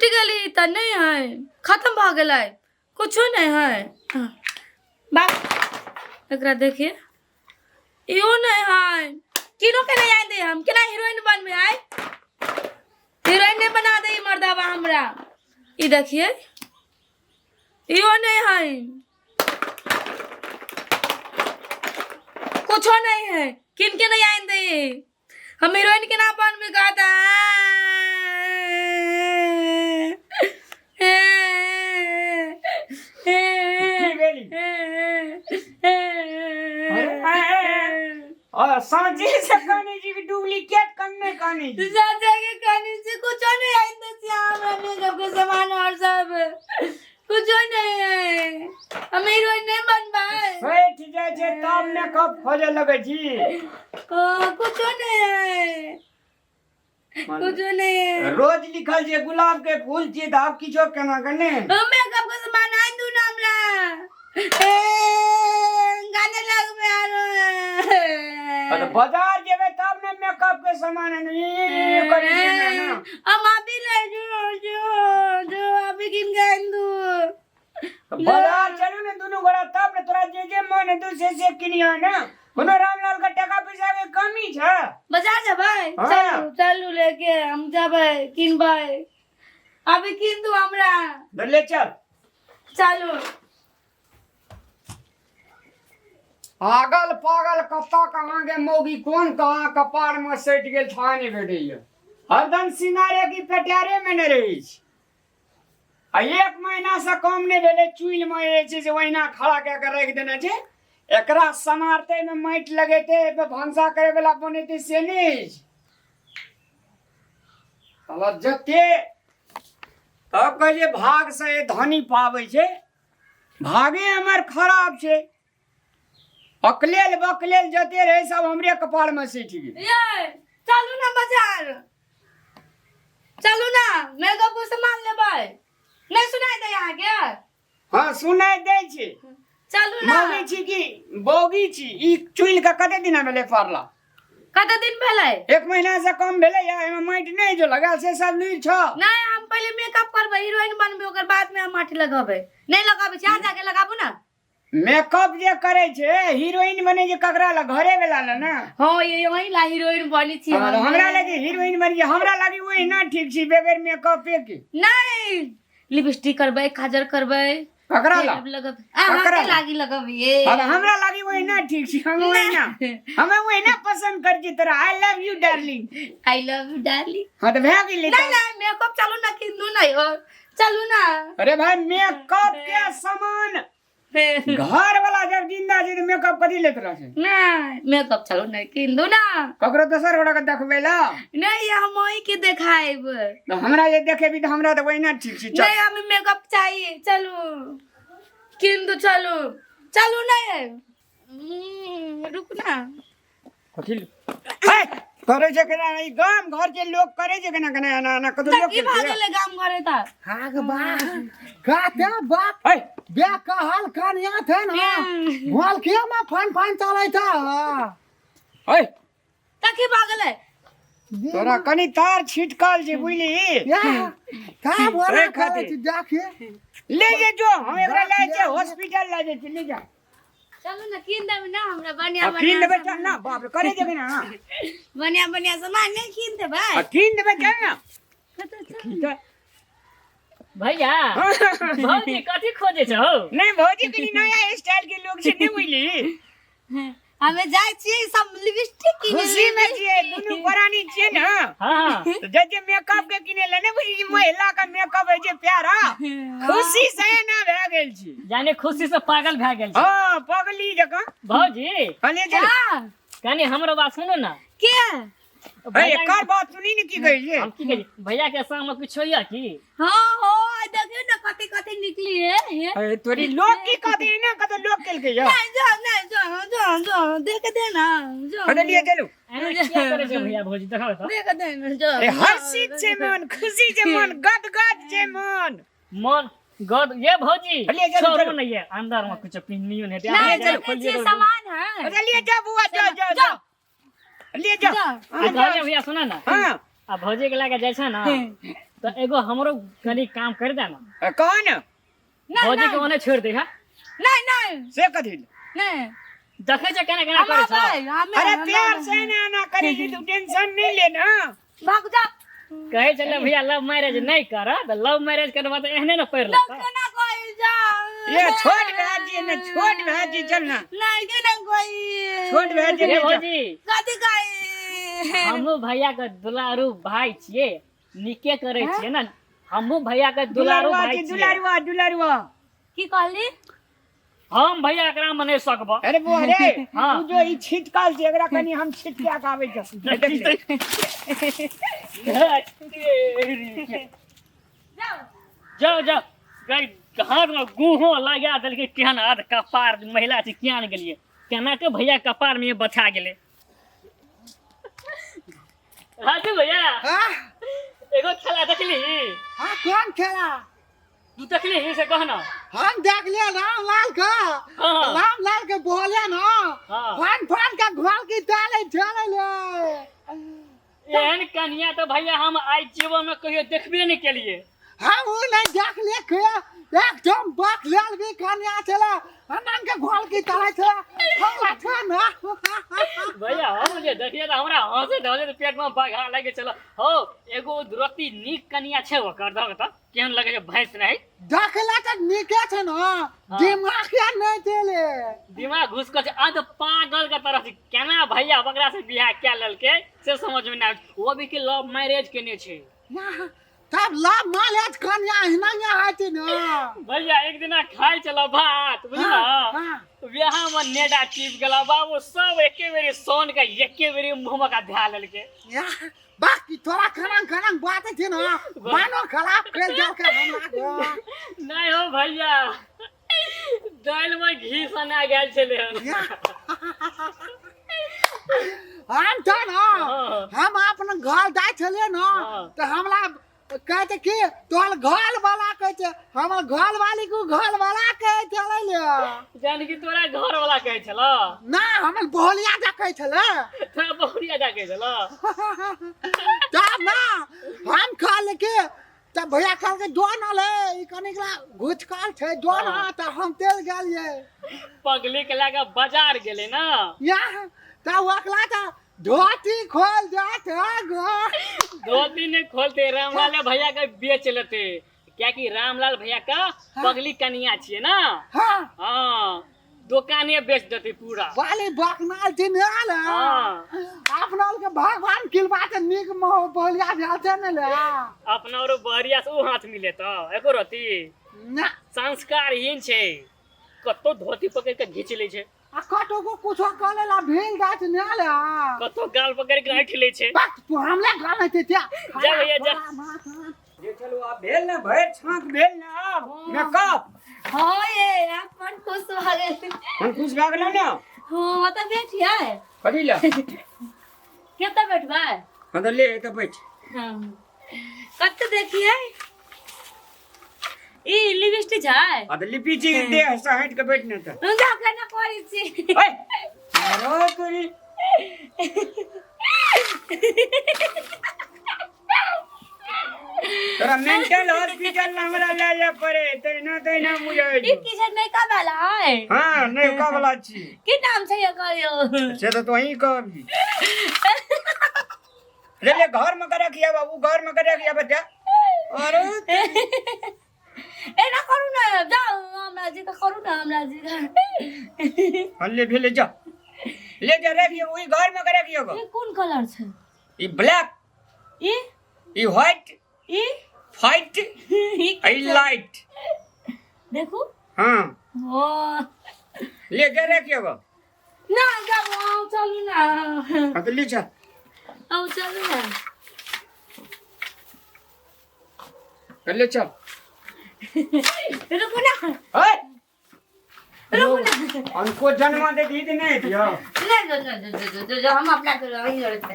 टूटि गेली तऽ नहि है खत्म भऽ गेलै कुछो नहि है बाप एकरा देखिए इहो नहि है किनो के नहीं आइन दे हम केना हीरोइन बनबै आइ हीरोइन नहीं बना दे मर्दाबा हमरा ई देखिए इहो नहीं है कुछो नहीं है किन के नहीं आइन दे हम हीरोइन केना बनबै कहता की भेली? और साँझे से कहने छी कि डुप्लीकेट कन्ने कहने छी चाचा के कहने से कुछो नहीं आई तो श्याम मेकअप के सामान और सब कुछो नहीं है हम हीरोइन नहीं बन पाए सठि जाइ छै तब मेकअप खोजे लगै छी कुछो नहीं है कुछो नहीं है रोज लिखल छै गुलाब के फूल छी तऽ आब किछो केना के ने हम मेकअप के सामान आइन दू ना हमरा ए, गाने लगबे आरो तऽ बाजार जेबै तब ने मेकअप के सामान आनबै करै छै ने ना। हम अभी ले जो जो जो अभी किन के आइन दू तऽ बाजार चलू ने दुनू गोरा तब ने तोरा जे जे मन हेतौ से से किनिया ने कोनो रामलाल के टाका पैसा के कमी छै बाजार जेबै हाँ। चलू चलू लेके हम जेबै किनबै अभी किन दू हमरा तऽ ले चल चलू पागल पागल कतऽ कहाँ के मौगी कोन कहाँ कपार में सटि गेल था नहि भेटैया हरदम सिनारे की पेटारे में नहि रहै छै आ एक महीना से कम नहि भेलै चुइल में जे छै से ओहिना खड़ा कए के राखि देने छै एकरा समारते में माटि लगेतै एहिपर भनसा करे वाला बनेतै से नहि अछि साला जते तब कहै छै भाग से धनी पाबै छै भागे हमर खराब छै अकलेल बकलेल जते रहै सब हमरे कपार में सटि गेल ये चलू ना बाजार चलू ना मेकअप के सामान लेबै नहीं सुनाई दे अहाँके हाँ सुनाइ दै छै चलू ना मौगी छी कि बौगी छी ई चुनि के कते दिना भेलै फड़ला कते दिन भेलै एक महीना से कम भेलै या एहिमे माटि नहि जो लगायल से सब लुरि छौ नहीं हम पहले मेकअप करबै हीरोइन बनबै ओकर बाद में हम माटी लगेबै नहीं लगाबै छी अहाँ जाके लगाबू ना मेकअप जे करे छै हीरोइन बने छै ककरा लग घरे वाला लग ना हाँ ये वही ला हीरोइन बनी छी हाँ, हमरा लगे हीरोइन बनी छै, हमरा लगे ओहिना ठीक छी बगैर मेकअपे के नहीं लिपस्टिक करबै काजर करबै ककरा ला लगब अहाँ ककरा के ला? लागी लगबिए हाँ, हमरा लागी ओहिना ठीक छी हम ओहिना हमे ओहिना पसंद कर छी तोरा I love you darling I love you darling हाँ तऽ भए गेलै नहीं नहीं मेकअप चलू ना किनू नहीं हो चलू ना अरे भाई मेकअप के सामान घर वाला जब जिंदा छै तऽ मेकअप कथी लेत रहै छै नहीं मेकअप चलू नहीं किनू ना ककरो दोसर गोटा के देखबै ला नहीं हम वही के देखाएब तऽ हमरा जे देखेबी तऽ हमरा तऽ ओहिना ठीक छै चल नहीं हमें मेकअप चाहिए चलू किन दू चलू चलू नहीं रुक ना कथी हे करै छै केना ई गाम घर के लोक करै छै केना केना एना एना कतौ लोक की भऽ गेलै गाम घरे तऽ आग बा का ते बाप हे बे कहल कन्या थे ना बोल के मा फान फान चलै था हे तऽ की भऽ गेलै तोरा कनि तार छिटकल छै बुझली या का बोला रे खातिर। खातिर देखिए ले जे जो हम एकरा ले छै हॉस्पिटल ले जाइ छी ले जा चलू ना कीन देबै ना हमरा बढ़िया आ कीन बढ़िया देबै चल ना बाप रे करे जेबै ना बढ़िया बढ़िया सामान नहीं कीन देबै आ कीन देबै चल ना कतऽ चल? भैया भौजी कथी खोजे छौ नहीं भौजी कनी नया स्टाइल के लोग छै नहीं बुझली हमे जाइ छियै सब लिपस्टिक किने खुशी में छियै दुनू प्राणी छियै ने हाँ तऽ जे जे मेकअप के किने ले ने बुझी महिला के मेकअप होइ छै प्यारा खुशी से एना भए गेल छी जाने खुशी से पागल भए गेल छै हँ पगली जकाँ भौजी कहलियै जे हाँ, कनी हमरो बात सुनू ना के हे भैया एकर बात सुनी ने की कहै छै हम की कहै भैया के संग में कुछ होइया की हाँ हो आइ देखियौ ने कथी कथी निकली है हे हे तोरी लोग की कहते ने कतो लोग केलकै यौ नहीं जो नहीं जो जो जो देख दे ना जो अरे लिए चलू एना किया करै छै भैया भौजी देखाउ तऽ देख दे ना जो ए हर्षित छै मन खुशी छै मन गदगद छै मन मन गद ये भौजी लिए चलू, छोड़ू चलू। ने ये अंदर में कुछ पिन्नियो नहीं नहीं चलो देखै छियै सामान है अरे लिए जा बुआ जा जा जा लिए जा जा। आ कहलियै भैया सुना ना हां आ भौजी के लगे जाइ छै ना तऽ एगो हमरो कनी काम कर दे ना। कह ने। नहीं भौजी के नहीं ओने छोड़ दे। हा नहीं नहीं से कथी ले? नहीं देखै छै केना केना हम करै छै। आबै हमे अरे हम प्यार आबै। से ना ना करेगी तू टेंशन नहीं लेना। भाग जा। कहै छलै भैया लव मैरिज नहीं कर, तऽ लव मैरिज करबा तऽ एहने ने पढ़ि लोग लेतौ। केना कोई जा। ये छोट भाजी ने छोट भाजी चल ना। नहीं केना कोई छोट भाजी हे ले जा। भौजी कथी कही। हमहूँ भैया के दुलारू भाई छियै, नीके करै छियै ने। हमहूँ भैया के दुलारू दुलारुआ भाई छी छियै। दुलारुआ दुलारुआ। की कहली? हम भैया एकरा में नहीं सकब। अरे बुआ रे। हाँ। तू जो ई छिटकल छै एकरा कनी हम छिटका के आबै छ। जाओ। जाओ जाओ गई हाथ में गुहो लगा देलकै। केहन आध कपार महिला छै, किया ने गेलियै, केना के भैया कपार में बथा गेलै। राजू भैया। हाँ। एगो खेला देखली? हाँ, कौन खेला? तू देखली से कह ना। हम देख लिया रामलाल का। हाँ। रामलाल के बोले ना। हाँ। फान फान का घोल की डाले चले ले। एहन कन्या तो भैया हम आइ जीवन में कहियो देखबे नहीं केलिए। हम वो नहीं देख लिए के एकदम बक लेल भी कन्या चला अनन के घोल की डाले चला हम लाथा ना। भैया हम जे देखिए तऽ हमरा हंसैत हंसैत पेट में बघा लागे चलो हो। एगो दुरती नीक कन्या छै ओकर, दह तऽ केहन लगे छै भैंस नहीं। देखला तऽ नीके छै ना, दिमाग या नहीं चले। दिमाग घुस के छै अध पागल के तरह छै। केना भैया ओकरा से बियाह कए लेलकै से समझ में नहि आबै छै। ओ भी के लव मैरिज केने छै। ना, तब लव मैरिज कन्या हिना होती ना। भैया एक दिना खाइ छल भात बुझल। हाँ, हाँ। बियाह में नेडा चिप गेला बाबू, सब एके बेरी सोन के एके बेरी मुंह में का ध्या लेलकै। या, बाकी थोड़ा खरंग खरंग बात थी ना, मानो खराब कर जाओ के हमरा को। नहीं हो भैया, दालि में घी सना गेल छलै हन। या, हम तो ना हाँ। हम अपन घर जाय छलियै ना। हाँ। तऽ हमरा कहते कि तोहर घर वाला कहै छै, हमर घर वाली को घर वाला कहै छलै ले। जान कि तोरा घर वाला कहै छल। ना, हमर बोलिया जा कहै छलै। तोरा बहुरिया जा कहै छल। तब ना हम कहल कि तब भैया कहलकै जो ना ले ई कनिक ला घुचकल छै जो ना। तऽ हम तेल गेलियै। पगली के लए कऽ बाजार गेलै ना। यहाँ तऽ ओकरा तऽ धोती खोल जात है गो। धोती नहीं खोलते, रामलाल भैया के बेच लेते, कियाकि रामलाल भैया का पगली कनिया छियै ना। हाँ। हाँ, दुकाने बेच देते पूरा। वाली बकनाल दिन आल। हाँ। अपना के भगवान किलबा के नीक मोह बोलिया जाते ने ले। अपना और बहरिया से ऊ हाथ मिले तो एको रति ना। संस्कारहीन छै, कतौ धोती पकड़ के घींच लै छै। आ कटो को कुछो करे ला भेल जात ने आल। कतौ गाल पकड़ के ऐठ लै छै। बक तू हमला गाना ते त्या। जा भैया, जा। जे चलू आब भेल ने भरि छाँक भेल ने आब मेकअप। हाँ ये आप मन खुश भऽ गेल। मन खुश भए गेलो ने। हाँ तऽ बैठिए। कथी लए? कतऽ बैठबै? हाँ तऽ ले एतऽ बैठ। हाँ कतऽ देखिए ई लिपस्टिक छै। आ तऽ लिपि छी देह से हटि के बैठ ने तऽ। जा केना करै छी। ओए अरे तोरी तोरा मेंटल हॉस्पिटल हमरा लए जाय पड़े तहिना तहिना बुझै ई छौ। की छै नयका वाला है? हाँ नयका वाला छी। की नाम छै एकर यौ? से तऽ तोही कहबी। ले ले घर में करे किया बाबू, घर में करे किया बच्चा। अरे एना करू ने, जाउ हमरा जी के करू ने हमरा जी के। हाँ ले भेले जा ले जा रख ये वही घर में करे किया गो। ई कोन कलर छै? ई ब्लैक। ई? ई व्हाइट। ई? फाइट। ई ई लाइट। देखू। हाँ। ओ ले जा रख ये गो। ना जाउ आउ चलू ना। हाँ तो ले जा। आउ चलू ना। तो ले चल। रुकू ना। ओए रुकू ना। हमको जन्म दे दी नहीं दियो। नहीं, नहीं, नहीं, नहीं, नहीं, नहीं, हम अपना करो, वही लड़ते।